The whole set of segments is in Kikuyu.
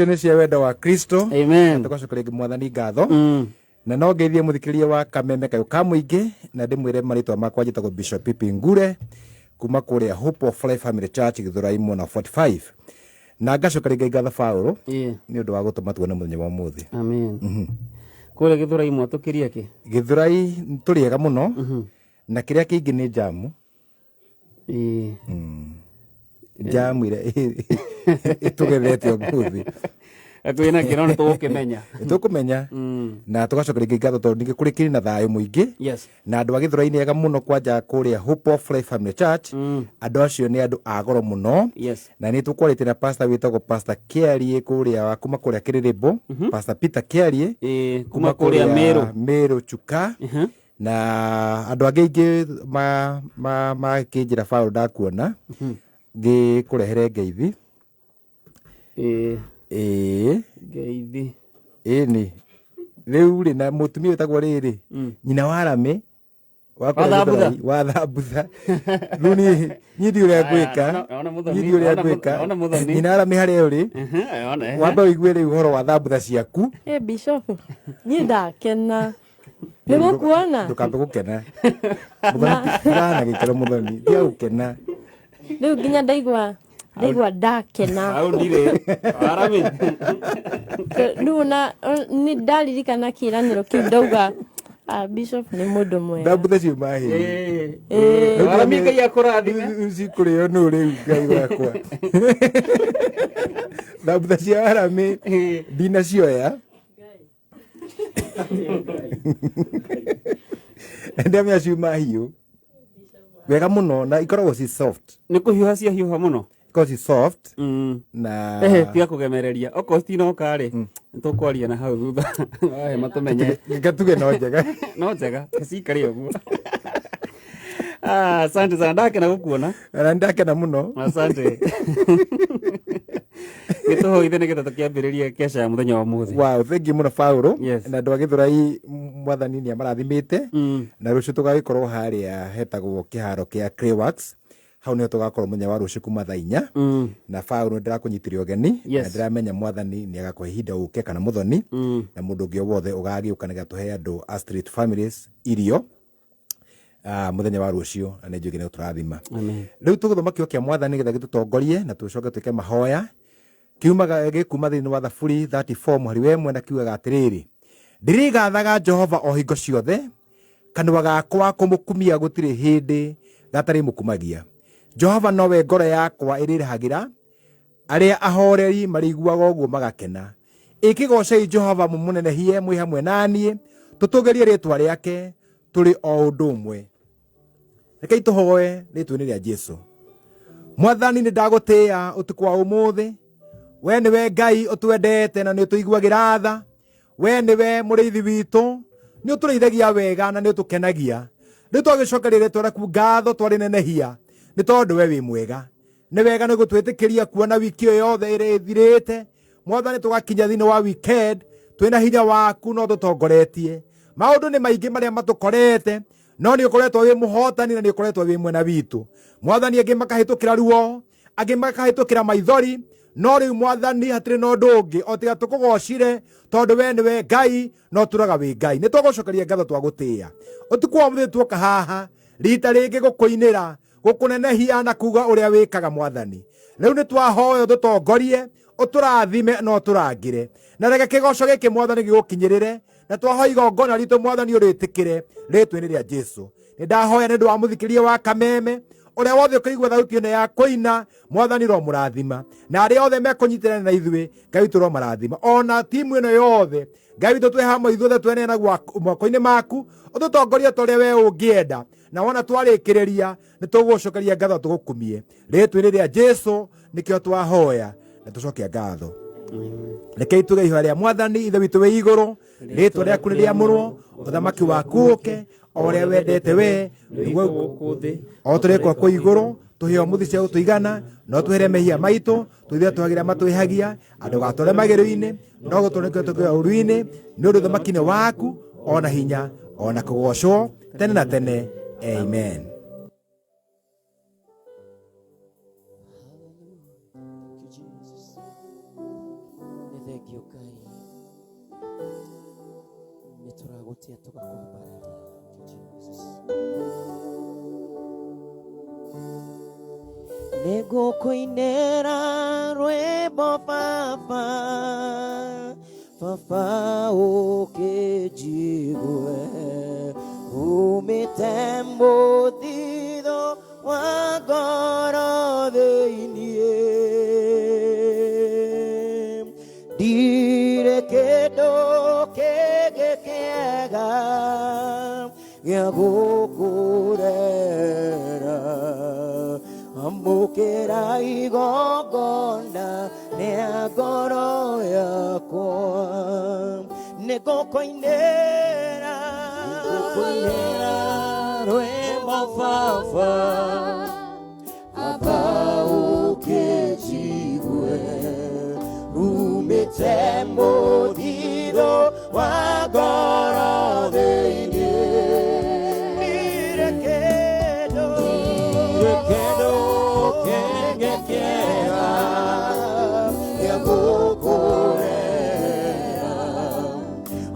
Icio nĩ cia wendo wa Kristo. Amen. Tũgacokeria mwathani ngatho. Na no ngeithie mũthikĩrĩria wa Kameme Kayũ ka Mũingĩ na ndĩmwĩre marĩtwa makwa, njĩtagwo Bishop Pipi Ngure kuma kũrĩa Hope of Life Family Church, Gĩthũrai mwena 45, na ngacokeria Ngai ngatho, Paũlũ, nĩ ũndũ wa gũtũma tuone mũthenya wa ũmũthĩ. Amen. Kũrĩa Gĩthũrai mwatũkĩria kĩ? Gĩthũrai tũrĩ ega mũno, na kĩrĩa kĩingĩ nĩ njamu. Njamu ĩrĩa ĩtũgethete ũmũthĩ. Hakuhĩ na kĩro nĩ tũgũkĩmenya. Tũkũmenya na tũgacokeria Ngai ngatho tondũ ningĩ kũrĩ kĩrĩ na thayũ mũingĩ. Na andũ a Gĩthũrai-inĩ ega mũno, kwanja kũrĩa Hope of Life Family Church. Andũ acio nĩ andũ a goro mũno. Na nĩ tũkwarĩtie na pastor wĩtagwo Pastor Kĩarie kũrĩa wa kuma kũrĩa Kĩrĩrĩmbũ, Pastor Peter Kĩarie. Kuma kũrĩa Meru. Meru Chuka. Na andũ angĩ aingĩ makĩnjĩra, Paul, ndakuona ngĩkũrehere ngeithi. Ĩĩ. Ngeithi. Ĩni rĩu rĩ, na mũtumia wĩtagwo rĩrĩ nyina wa Ramĩ wa kũrĩa Wa Thambutha. Gĩthũrai, wa Thambutha. Rĩu niĩ ndiũ ũrĩa ngwĩka. Ona Mũthoni, Niĩ ndiũ ũrĩa ona ngwĩka. ona Mũthoni. Nyina wa Ramĩ, harĩa ũrĩ, Ona, wambe ũigue rĩu ũhoro wa thambutha ciaku. Ĩ Bishop, niĩ ndakena nĩ gũkuona. Ndũkambe gũkena, Mũthoni, tigana na gĩkeno. Mũthoni, tiga gũkena. Rĩu nginya ndaigua ndakena. Hau ndirĩ. Arami. Rĩu na nĩ ndaririkana kĩĩranĩro kĩu, ndauga, "Ah, Bishop nĩ mũndũ mwega." Thambutha ciuma hĩu. Arami, Ngai akũrathime. Rĩu cikũrĩo nũ rĩu? Ngai wakwa, thambutha cia Arami ndinacioya, ndamenya ciuma hiũ wega mũno na ikoragwo ci soft. Nĩ kũhiũha ciahiũha mũno. Ikoragwo ci soft. Na Ehe, tiga kũgemereria okorwo citinoka rĩ, nĩtũkwaria na hau thutha wahe matũmenye. Reke tuge no njega. No njega cikare ũguo. Ah, asante sana, ndakena gũkuona. Na ndakena mũno. Asante. Gĩtũhoithe nĩgetha tũkĩambĩrĩrie kesha ya mũthenya wa ũmũthĩ. Wow, thank you mũno, Paulo. Na andũ a Gĩthũrai, mwathani nĩ amarathimĩte. Na rũciũ tũgagĩkorwo harĩa hetagwo kĩharo kĩa Clayworks, hau nĩho tũgakorwo mũthenya wa rũciũ kuma thaa 4. Na Paulo, nĩndĩrakũnyitĩria ũgeni. Na ndĩramenya mwathani nĩ agakũhe ihinda ũke, kana Mũthoni na mũndũ ũngĩ o wothe ũgagĩũka, nĩgetha tũhe andũ a street families irio mũthenya wa rũciũ, na nĩ njũĩ nĩ ũtũrathima. Amen. Rĩu tũgũthoma kiugo kĩa mwathani nĩgetha gĩtũtongorie na tũcoke twĩke mahoya. Kiumaga gĩkuma thĩinĩ wa Thaburi 34 mũhari wa 1, na kiugaga atĩrĩrĩ: "Ndĩrĩgathaga Jehova o hingo ciothe, kanua gakwa kũmũkumia gũtirĩ hĩndĩ gatarĩmũkumagia. Jehova nowe ngoro yakwa ĩrĩrahagĩra, arĩa ahoreri marĩiguaga ũguo magakena. Ĩkĩgocei Jehova, mũmũnenehie mwĩ hamwe na niĩ, tũtũgĩrie rĩtwa rĩake tũrĩ o ũndũ ũmwe." Rekei tũhoe rĩtwa-inĩ rĩa Jesu. Mwathani, nĩ ndagũtĩĩa ũtukũ wa ũmũthĩ. We nĩwe Ngai ũtwendete na nĩ ũtũiguagĩra tha. We nĩwe mũrĩithi witũ, nĩ ũtũrĩithagia wega na nĩ ũtũkenagia. Rĩu twagĩcokeria rĩtwa rĩaku ngatho, twarĩnenehia, nĩ tondũ we wĩ mwega. Nĩ wega nĩ gũtwĩtĩkĩria kuona wiki ĩyo yothe ĩrĩa ĩthirĩte, mwathani, tũgakinya thĩinĩ wa weekend twĩna hinya waku no tũtongoretie. Maũndũ nĩ maingĩ marĩa matũkorete, no nĩ ũkoretwo wĩ mũhotani na nĩ ũkoretwo wĩ mwena witũ, mwathani. Angĩ makahĩtũkĩra ruo, angĩ makahĩtũkĩra maithori, no rĩu mwathani, hatirĩ na ũndũ ũngĩ o tiga tũkũgocire, tondũ we nĩwe Ngai no tũraga wĩ Ngai. Nĩ twagũcokeria ngatho, twagũtĩĩa ũtukũ wa mũthĩ. Tuoka haha rita rĩngĩ gũkũinĩra, gũkũnenehia na kuga ũrĩa wĩkaga, mwathani. Rĩu nĩ twahoya ũtũtongorie, ũtũrathime na ũtũrangĩre, na reke kĩgoco gĩkĩ, mwathani, gĩgũkinyĩrĩre. Na twahoya igongona ritũ, mwathani, ũrĩtĩkĩre rĩtwa-inĩ rĩa Jesu. Nĩ ndahoya nĩ ũndũ wa mũthikĩria wa Kameme ũrĩa wothe ũkũigua thauti ĩno ya kũina, mwathani romũrathima, na arĩa othe mekũnyitĩrana na ithuĩ, Ngai witũ romarathima, ona timu ĩno yothe. Ngai witũ, twĩ hamwe ithuothe, tweneana moko-inĩ maku, ũtũtongorie ta ũrĩa we ũngĩenda, na wona twarĩkĩrĩria nĩ tũgũcokeria ngatho, tũgũkumie rĩtwa-inĩ rĩa Jesu. Nĩkĩo twahoya na tũcokia ngatho. Rekei tuge ihoya rĩa mwathani: Ithe witũ wĩ igũrũ, rĩtwa rĩaku nĩ rĩamũrwo, ũthamaki waku ũke, o ũrĩa wendete we nĩguo gũkũ thĩ o tũrĩkwo kũ igũrũ. Tũhe ũmũthĩ cia gũtũigana, no tũhere mehia maitũ tũithuĩ twagĩra matwĩhagia, andũgatware magerio-inĩ, no gũtũrĩke tũkĩoya ũru-inĩ, nĩ ũndũ ũthamaki nĩ waku, ona hinya, ona kũgocwo tene na tene. Amen. Thank you, Jesus. Thengiũ Ngai, nĩ tũragũtĩa tũgakwambararia. Nĩngũkũinĩra rwĩmbo baba, baba ũkĩnjigue, umĩte mũthithũ wa ngoro thĩiniĩ. Ndirĩ kĩndũ kĩngĩ kĩega gĩa gũkũrera, amũkĩra igongona rĩa ngoro yakwa. Nĩngũkũinĩra, nĩngũkũinĩra rwĩmbo baba, baba ũkĩnjigue, rumĩte mũthithũ wa ngoro thĩiniĩ. Ndirĩ kĩndũ, ndirĩ kĩndũ kĩngĩ kĩega gĩa gũkũrera,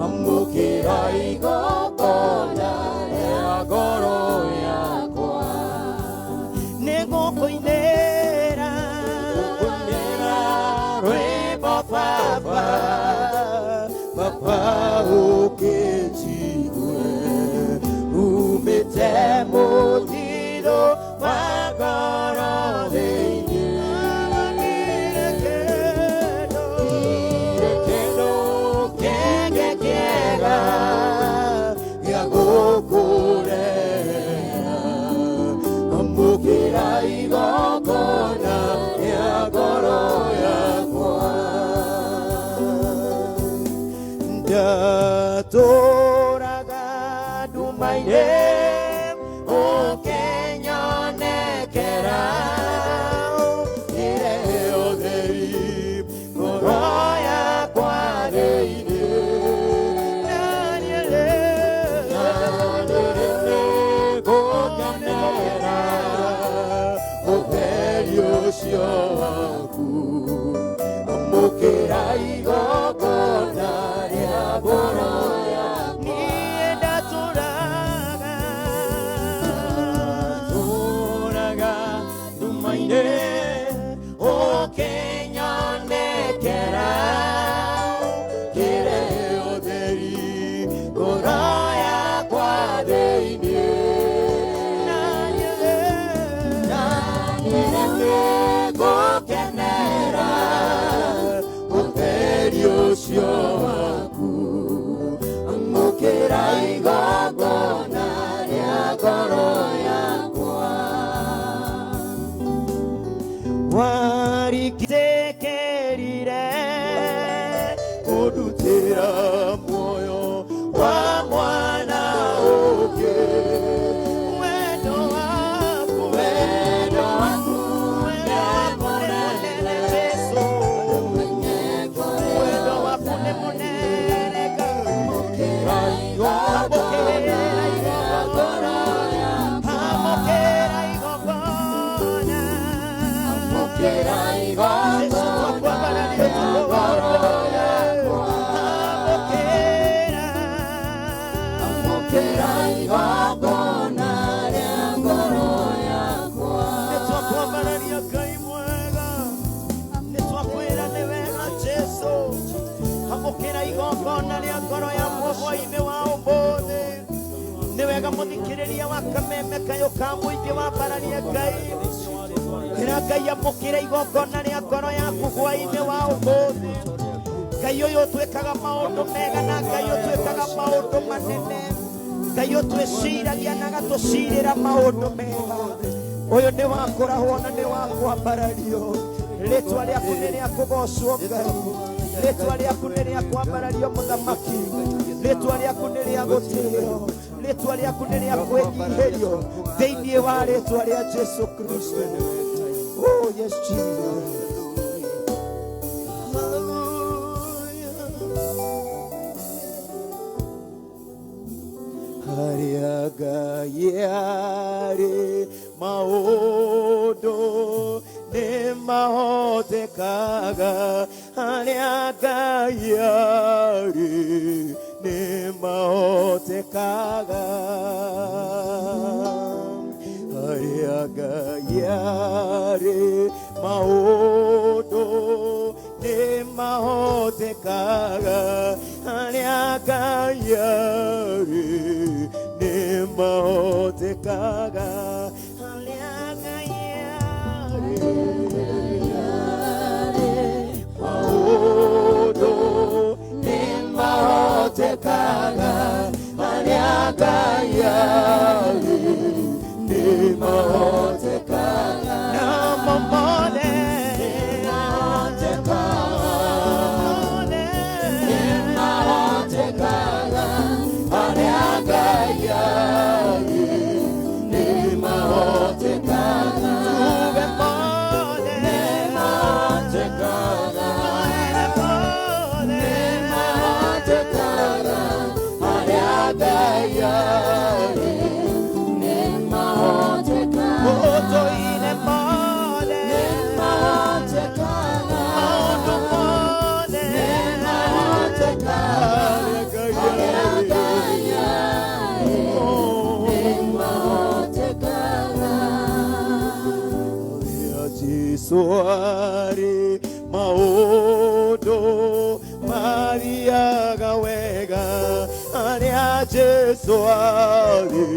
amũkĩra igongona rĩa ngoro yakwa. Nĩngũkũinĩra, ngũkũinĩra rwĩmbo baba, baba ũkĩnjigue, umĩte mũthithũ wa ngoro thĩiniĩ. Ndirĩ kĩndũ, ndirĩ kĩndũ kĩngĩ kĩega gĩa gũkũrera, amũkĩra igongona rĩa ngoro yakwa. Ndatũraga nduma-inĩ ũkĩnyonekera, ĩrehe ũtheri ngoro yakwa thĩiniĩ. Na niĩ nĩngũkenera ũtheri ũcio waku, amũkĩra igongona rĩa ngoro yakwa. Niĩ ndatũraga, tũraga nduma-inĩ ũkĩnyonekera, kĩrehe ũtheri ngoro yakwa thĩiniĩ. Na niĩ nĩngũkenera ũtheri ũcio waku, amũkĩra igongona rĩa ngoro yakwa. Warikĩtĩkĩrire kũndutĩra muoyo wa mwana ũngĩ. Wendo waku, wendo waku nĩ mũnene Jesũ, wendo waku nĩ mũnene Ngai. Amũkĩra igongona, amũkĩra igongona, amũkĩra igongona rĩa ngoro yakwa. Amũkĩra, amũkĩra igongona rĩa ngoro yakwa. Nĩtwakwambararia Ngai mwega, nĩtwakwĩra nĩ wega Jesũ, amũkĩra igongona rĩa ngoro yakwa hwaĩ-inĩ wa ũmũthĩ. Nĩ wega mũthikĩrĩria wa kameme kayũ ka mũingĩ wambararia Ngai. Ĩra Ngai amũkĩre igongona rĩa ngoro yaku hwaĩ-inĩ wa ũmũthĩ. Ngai ũyũ ũtwĩkaga maũndũ mega na Ngai ũtwĩkaga maũndũ manene. Ngai ũtwĩciragia na agatũcirĩra maũndũ mega. Ũyũ nĩ wa kũrahwo na nĩ wa kwambarario. Rĩtwa rĩaku nĩ rĩa kũgocwo Ngai. Rĩtwa rĩaku nĩ rĩa kwambarario mũthamaki. Rĩtwa rĩaku nĩ rĩa gũtĩĩo. Rĩtwa rĩaku nĩ rĩa kwĩnyihĩrio thĩinĩ wa rĩtwa rĩa Jesu Kristo. Oh yes Jesus. Hallelujah. Harĩa Ngai arĩ maũndũ nĩ mahotekaga, harĩa Ngai Ngai arĩ nĩ mahotekaga harĩa Ngai arĩ maũndũ nĩ mahotekaga harĩa Ngai arĩ nĩ mahotekaga harĩa Ngai arĩ maũndũ nĩ mahotekaga harĩa Ngai arĩ nĩ mahotekaga namo mothe nĩ mahotekaga nĩ mahotekaga harĩa Ngai arĩ nĩ mahotekaga tuge mothe nĩ mahotekaga nĩ mahotekaga harĩa Ngai arĩ nĩ mahotekaga ũtũine mothe nĩ mahotekaga maũndũ mothe nĩ mahotekaga harĩa Ngai arĩ nĩ mahotekaga harĩa Jesũ arĩ maũndũ mathiaga wega harĩa Jesũ arĩ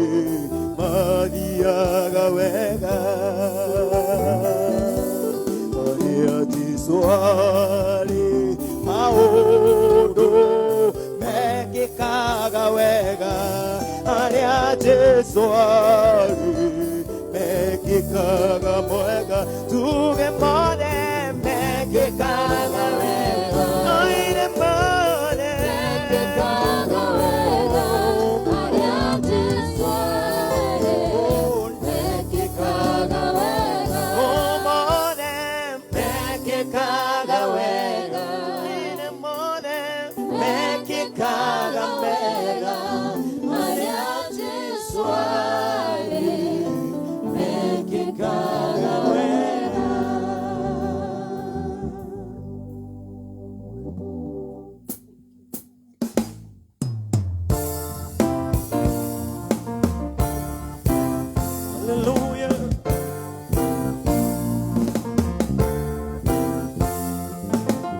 mathiaga wega harĩa Jesũ arĩ maũndũ mekĩkaga wega harĩa Jesũ arĩ mekĩkaga mwega tuge mothe mekĩkaga wega oire mothe Mekĩkaga wega harĩa Jesũ arĩ mekĩkaga wega mothe mekĩkaga wega oire mothe mekĩkaga wega harĩa Jesũ arĩ mekĩkaga wega. Hallelujah.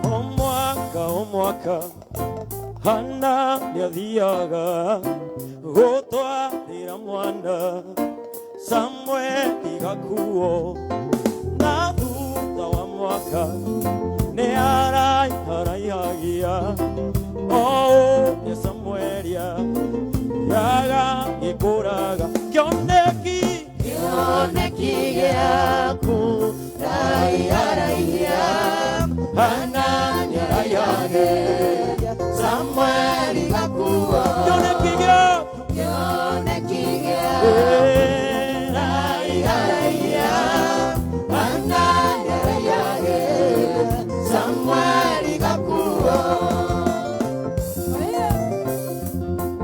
O mwaka Hana nĩathiaga gũtwarĩra mwana Samueli gakuo na thutha wa mwaka nĩ araiharaihagia o ũrĩa Samueli yagagĩkũraga kĩoneki Kĩoneki gĩaku raiharaihia Hana nĩaraihagia Samueli gakuo kĩoneki gĩaku kĩoneki gĩaku raiharaihia Hana nĩaraihagia Samueli gakuo.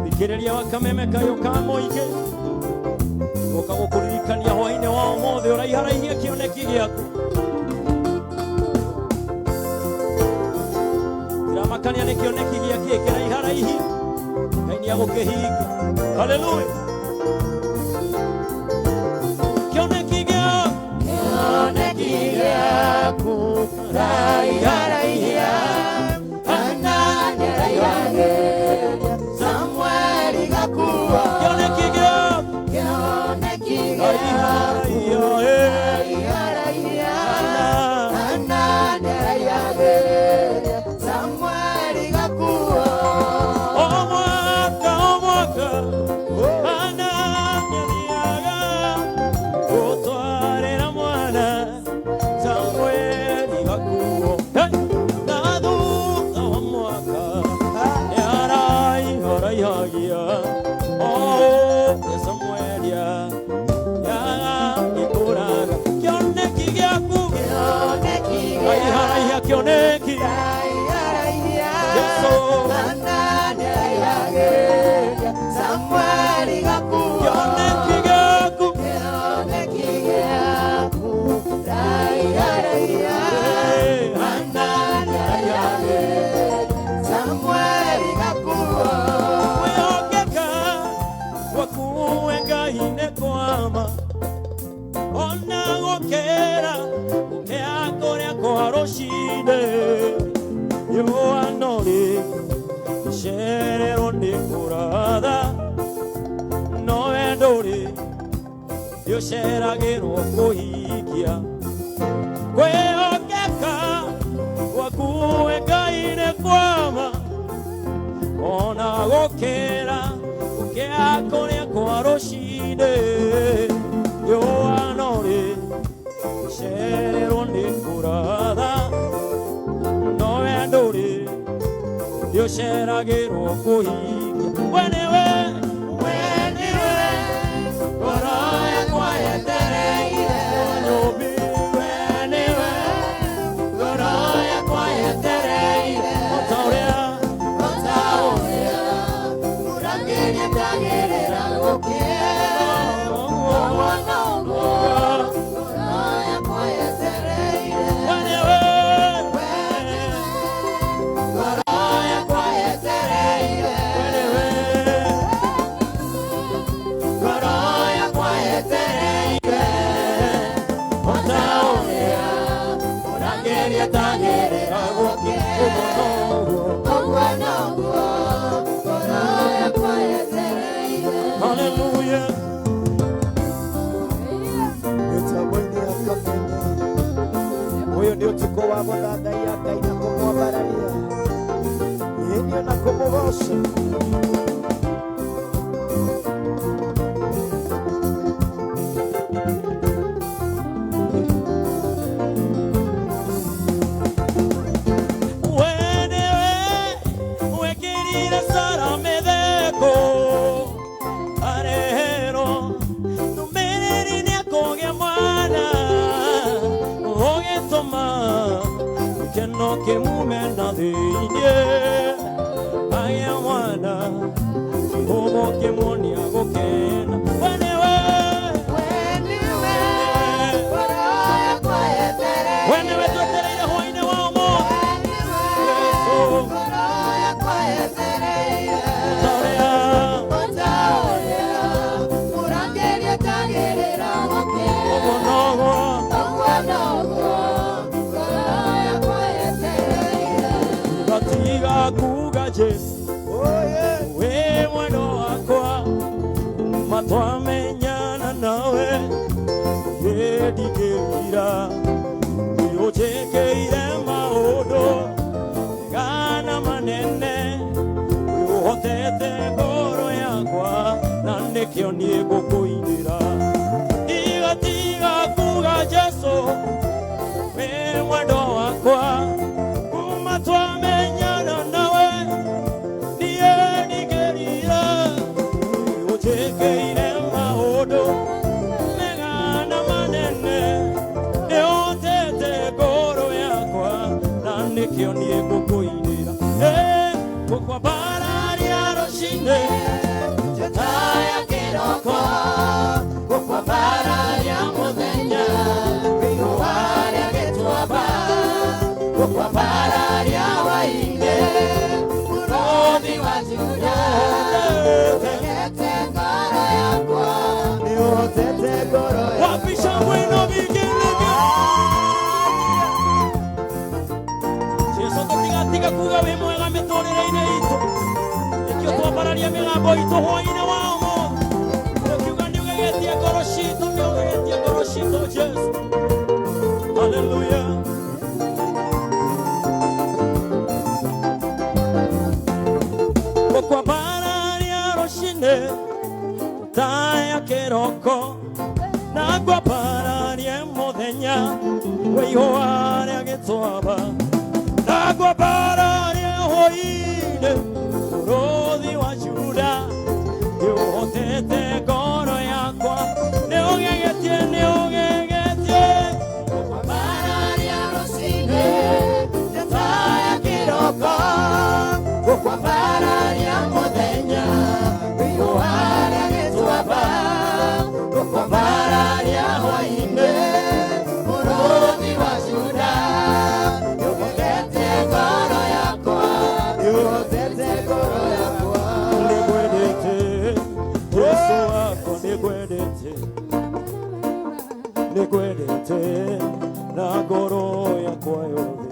Thikĩrĩria wa kameme kayũ ka mũingĩ gũka gũkũririkania hwaĩ-inĩ wa ũmũthĩ ũraiharaihia kĩoneki gĩaku tiramakania nĩ kĩoneki gĩa kĩ kĩraiharaihi Ngai nĩagũkĩhingia haleluya kĩoneki gĩaku Kĩoneki gĩaku raiharaihia Hana nĩaraihagia Samueli gakuo kĩoneki gĩaku kĩoneki gĩaku raiharaihia raiharaihia Hana nĩaraihagia Samueli gakuo O mwaka Hana nĩathiaga gũtwarĩra mwana Samueli gakuo Hey! Na thutha wa mwaka nĩaraiharaihagia o ũrĩa Samueli yagagĩkũraga kĩoneki gĩaku Kĩoneki raiharaihia kĩoneki raiharaihia Jesũ Hana nĩaraihagia Samueli gakuo kĩoneki gĩaku Kĩoneki gĩaku raiharaihia Hana nĩaraihagia Riũa no rĩcererwo nĩ kũratha, no we ndũrĩ nĩũceragĩrwo kũhingia. Kwĩhokeka gwaku we Ngai nĩ kwama, ona gũkĩra gũkĩa kũrĩa kwa rũcinĩ. Riũa no rĩcererwo nĩ kũratha, no we ndũrĩ nĩũceragĩrwo kũhingia. We nĩwe, we nĩwe ngoro yakwa yetereire, nyũmbi. We nĩwe ngoro yakwa yetereire, o ta ũrĩa, O ta ũrĩa mũrangĩri etagĩrĩra gũkĩe, ũguo noguo ngoro yakwa yetereire. We nĩwe, We nĩwe ngoro yakwa yetereire, we nĩwe ngoro yakwa yetereire, o ta ũrĩa mũrangĩri etagĩrĩra gũkĩe, ũguo noguo. Ũguo noguo ngoro yakwa yetereire. Hallelujah. Mĩtambo-inĩ ya Kameme, ũyũ nĩ ũtukũ wa gũthathaiya Ngai na kũmwambararia, ĩĩ na kũmũgoca. We nĩwe wekĩrire Sara mĩtheko, areherwo ndũmĩrĩri nĩekũgĩa mwana, ũgĩtũma gĩkeno kĩmume na thĩinĩ. Agĩa mwana, kĩhumo kĩmuonia gũkena. We nĩwe, We nĩwe ngoro yakwa yetereire, we nĩwe twetereire hwaĩ-inĩ wa ũmũthĩ. we nĩwe Jesũ, ngoro yakwa yetereire, ta ũrĩa o ta ũrĩa mũrangĩri etagĩrĩra gũkĩe, ũguo noguo ũguo noguo ngoro yakwa yetereire. Gatiga kuga Jesu wĩ mwendo wakwa, kuma twamenyana nawe niĩ ndingĩrira. Nĩũnjĩkĩire maũndũ mega na manene, nĩũhotete ngoro yakwa na nĩkĩo niĩ ngũkũinĩra. Tiga tiga kuga Jesu wĩ mwendo wakwa, kuma twamenyana nawe niĩ ndingĩrira. Nĩũnjĩkĩire maũndũ mega na manene, nĩũhotete ngoro yakwa na nĩkĩo niĩ ngũkũinĩra. Ngũkwambararia rũcinĩ, Njata ya kĩroko, ngũkwambararia mũthenya, riũa rĩa gĩtuamba, ngũkwambararia hwaĩ-inĩ, mũrũthi wa Juda, ũtegete ngoro yakwa, Nĩũhotete ngoro yakwa. Wapi shangwe na vigelegele? Jesu tũtigatiga kuga wĩ mwega mĩtũrĩre-inĩ itũ, nĩkĩo twambararia mĩgambo itũ hwaĩ-inĩ wa ũmũthĩ, tũkiuga nĩũgegetie ngoro citũ, nĩũgegetie ngoro citũ Jesu. Haleluya. Ngũkwambararia rũcinĩ taya kĩroko, na ngwambararie mũthenya wa ihũa rĩa gĩtuamba, na ngwambararie hwaĩ-inĩ, mũrũthi wa Juda, nĩũhotete ngoro yakwa, nĩũgegetie, nĩũgegetie. Ngũkwambararia rũcinĩ, njata ya kĩroko, ngũkwambararia mũthenya, riũa rĩa gĩtuamba, ngũkwambararia hwaĩ-inĩ, mũrũthi wa Juda, nĩũhotete ngoro yakwa, Nĩũhotete ngoro yakwa. Nĩngwendete Jesu wakwa, nĩngwendete, nĩngwendete na ngoro yakwa yothe.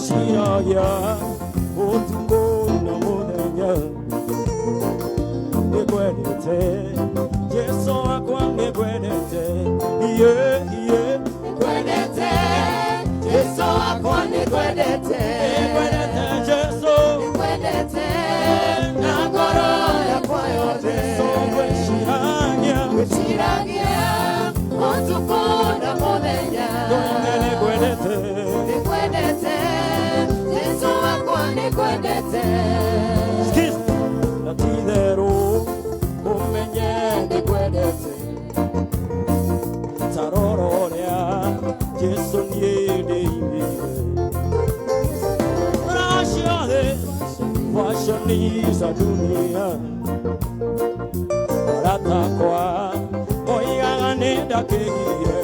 Gwĩciragia ũtukũ na mũthenya nĩngwendete Jesu wakwa nĩngwendete iye iye Nĩngwendete Jesu wakwa nĩngwendete nĩngwendete Jesu Nĩngwendete na ngoro yakwa yothe Jesu ngwĩciragia Ngwĩciragia ũtukũ na mũthenya Ndoine nĩngwendete Nĩngwendete Jesu wakwa nĩngwendete Excuse na ti-itherũ ũmenye nĩngwendete ta rora ũrĩa Jesu niĩ ndĩimire raha ciothe fashoni za dunia arata akwa moigaga nĩ ndakĩgire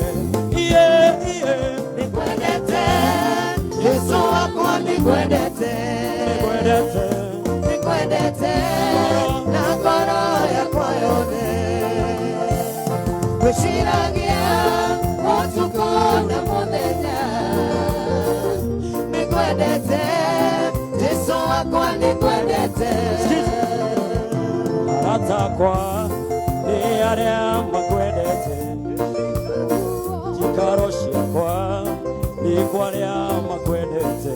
iye iye Nĩngwendete Jesu wakwa nĩngwendete nĩngwendete Nĩngwendete na ngoro yakwa yothe Ngwĩciragia ũtukũ na mũthenya Nĩngwendete Jesu wakwa nĩngwendete arata akwa nĩ arĩa makwendete njikaro ciakwa nĩ kwa arĩa makwendete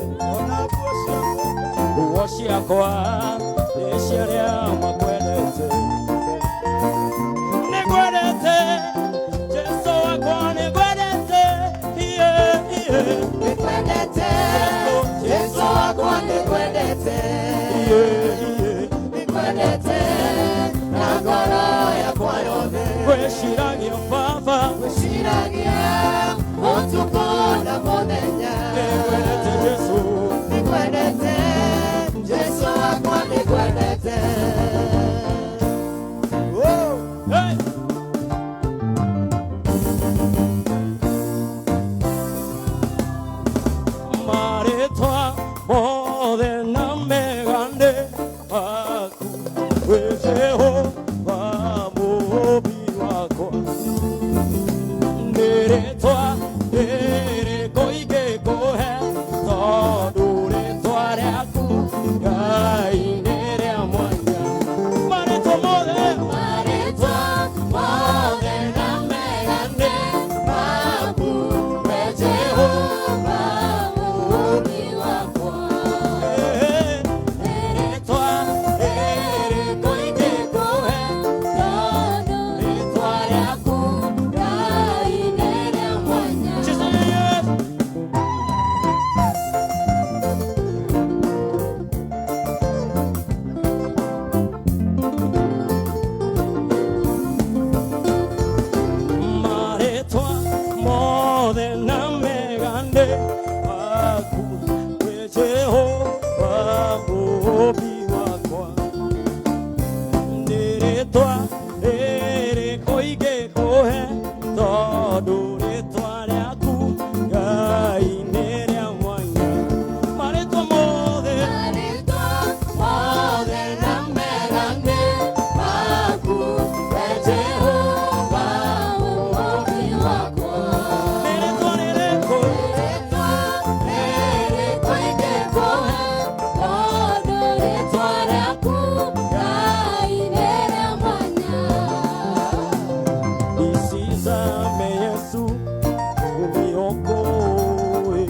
nguo ciakwa nĩ cia arĩa makwendete nĩngwendete Jesu wakwa nĩngwendete iye iye Nĩngwendete Jesu wakwa nĩngwendete iye iye Nĩngwendete na ngoro yakwa yothe ngwĩciragia baba Ngwĩciragia ũtukũ na mũthenya nĩngwendete Jesu Nĩngwendete Jesu wakwa nĩngwendete Hey! Marĩtwa mothe na megane maku wĩ Jehova Mũũmbi wakwa nĩ rĩtwa rĩrĩkũ ingĩkũhe tondũ rĩtwa rĩaku Ngai nĩ rĩa mwanya marĩtwa mothe Marĩtwa mothe na megane maku wĩ Jehova Mũũmbi wakwa rĩtwa rĩrĩkũ ingĩkũhe tondũ rĩtwa rĩaku Ngai nĩ rĩa mwanya Jesus. Marĩtwa mothe na megane maku wĩ Jehova Mũũmbi wakwa nĩ rĩtwa rĩrĩkũ ingĩkũhe tondũ rĩtwa rĩaku Ngai nĩ rĩa mwanya marĩtwa mothe Marĩtwa mothe na megane maku wĩ Jehova Mũũmbi wakwa nĩ rĩtwa rĩrĩkũ Rĩtwa rĩrĩkũ ingĩkũhe tondũ rĩtwa rĩaku Ngai nĩ rĩa mwanya Nisizame Yesu uniokoe,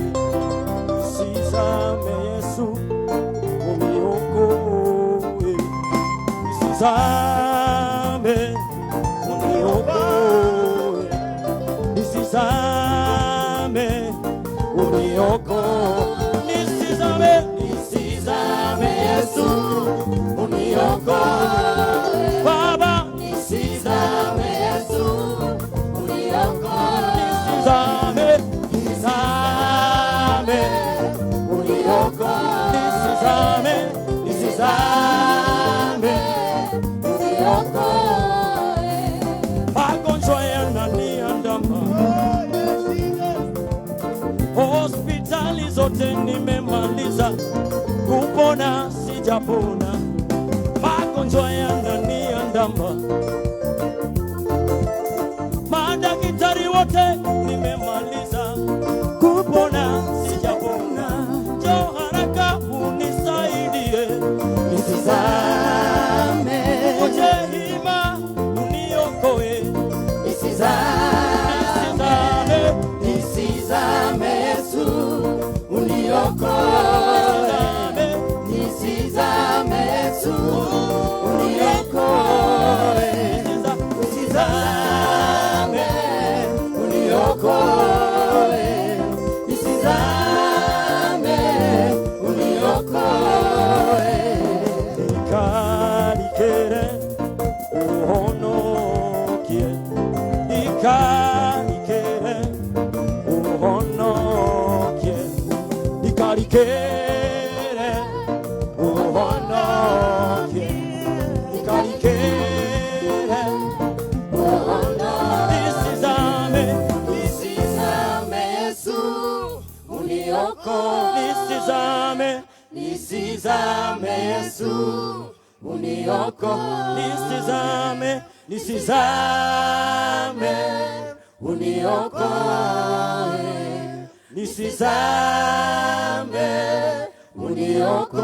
nisizame Yesu uniokoe, nisizame uniokoe, nisizame uniokoe, nisizame, nisizame Yesu uniokoe, Baba Nisizame Yesu uniokoe nisizame, nisizame uniokoe, nisizame, nisizame uniokoe magonjwa yananiandama, hospitali zote nimemaliza, kupona sijapona, magonjwa yananiandama, madaktari wote nimemaliza, kupona sijapona. Nisizame Yesu uniokoe, nisizame, nisizame uniokoe, nisizame uniokoe.